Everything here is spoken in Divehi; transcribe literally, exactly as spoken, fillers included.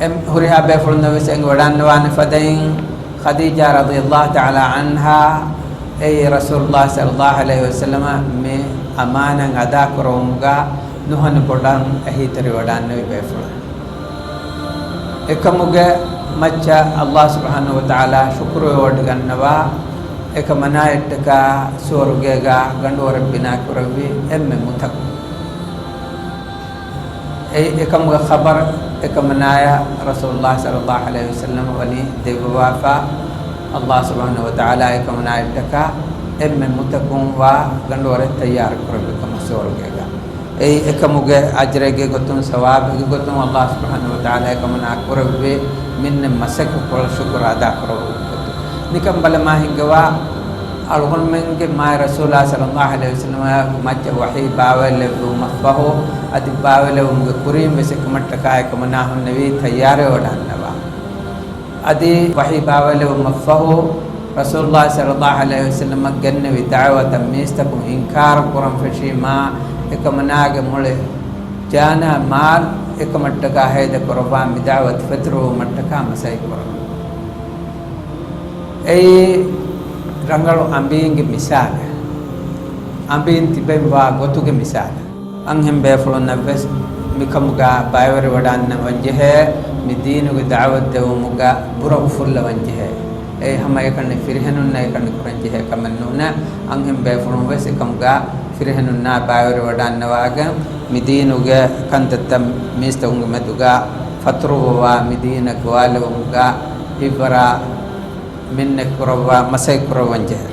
އެ ހުރިހާ ބޭފުޅުންނަށް ވެސް އެނގިވަޑާންނަވާނެ ފަދައިން، ޚަދީޖާ ރަޟިޔަﷲ ތަޢާލާ ޢަންހާ އެއީ ރަސޫލުﷲ ޞައްލަﷲ ޢަލައިހި ވަސައްލަމަ މި އަމާނަތް އަދާކުރުމުގަ ނުހަނު ބޮޑަށް އެހީތެރިވަޑާންނެވި ބޭފުޅެއް. އެކަމުގެ މައްޗަށް ﷲ ސުބްޙާނަހޫ ވަތަޢާލާ ޝުކުރުވެވޮޑިގަންނަވާ، އެކަމަނާއަށްޓަކާ ސުވަރުގޭގަ ގަނޑުވަރެއް ބިނާކުރެއްވި އެންމެ މުތަކުން. އެ އެކަމުގެ ޚަބަރު އެކަމަނާޔަށް ރަސޫލުﷲ ޞައްލަﷲ ޢަލައިހި ވަސައްލަމަ ވަނީ ދެއްވަވާފަ، ﷲ ސުބްޙާނަހޫ ވަތަޢާލާ އެކަމަނާއަށްޓަކާ އެންމެ މުތަކުން ވާ ގަނޑުވަރެއް ތައްޔާރު ކުރެއްވި ކަމަށް ސުވަރުގޭގަ. އެއީ އެކަމުގެ އަޖްރެއްގެ ގޮތުން، ސަވާބެއްގެ ގޮތުން ﷲ ސުބްޙާނަހޫ ވަތަޢާލާ އެކަމަނާ ކުރެއްވި މިންނަތް މަސައްކަތްކޮޅަށް ޝުކުރު އަދާކުރެއްވުމުގެ ގޮތުން. ނިކަން ބަލަމާ ހިންގަވާ، އަޅުގަނޑުމެންގެ މާތް ރަސޫލާ ޞައްލަﷲ ޢަލައިހި ވަސައްލަމަ މައްޗަށް ވަޙީ ބާވައިލެއްވުމަށްފަހު، އަދި ބާވައިލެއްވުމުގެ ކުރިން ވެސް އެކަމަށްޓަކާ އެކަމަނާ ހުންނެވީ ތައްޔާރުވެވަޑަންނަވާ. އަދި ވަޙީ ބާވައިލެއްވުމަށްފަހު، ރަސޫލުﷲ ޞައްލަﷲ ޢަލައިހި ވަސައްލަމަށް ގެންނެވި ދަޢުވަތަށް މީސްތަކުން އިންކާރު ކުރަން ފެށީމާ، އެކަމަނާގެ މުޅި ޖާނާ މާލް އެކަމަށްޓަކާ ހޭދަކުރައްވާ މި ދަޢުވަތު ފެތުރުވުމަށްޓަކާ މަސައްކަތް ކުރަން. އެއީ ރަނގަޅު އަނބީންގެ މިސާލެއް. އަނބީން ތިބެންވާ ގޮތުގެ މިސާލެއް. އަންހެން ބޭފުޅުންނަށް ވެސް މިކަމުގަ ބައިވެރިވަޑަންނަވަންޖެހޭ، މި ދީނުގެ ދަޢުވަތު ދެވުމުގަ ބުރަ އުފުއްލަވަންޖެހޭ. އެ ހަމައެކަނި ފިރިހެނުންނަށް އެކަނި ކުރަންޖެހޭ ކަމެއް ނޫނޭ. އަންހެން ބޭފުޅުން ވެސް އެކަމުގަ ފިރިހެނުންނާ ބައިވެރިވަޑަންނަވާގެން، މި ދީނުގެ ކަންތައްތައް މީސްތަކުންގެ މެދުގަ ފަތުރުވަވާ، މި ދީނަށް ގޮވާލެވުމުގަ ހިތްވަރާ މިންނަތް ކުރައްވާ، މަސައްކަތް ކުރައްވަންޖެހޭ.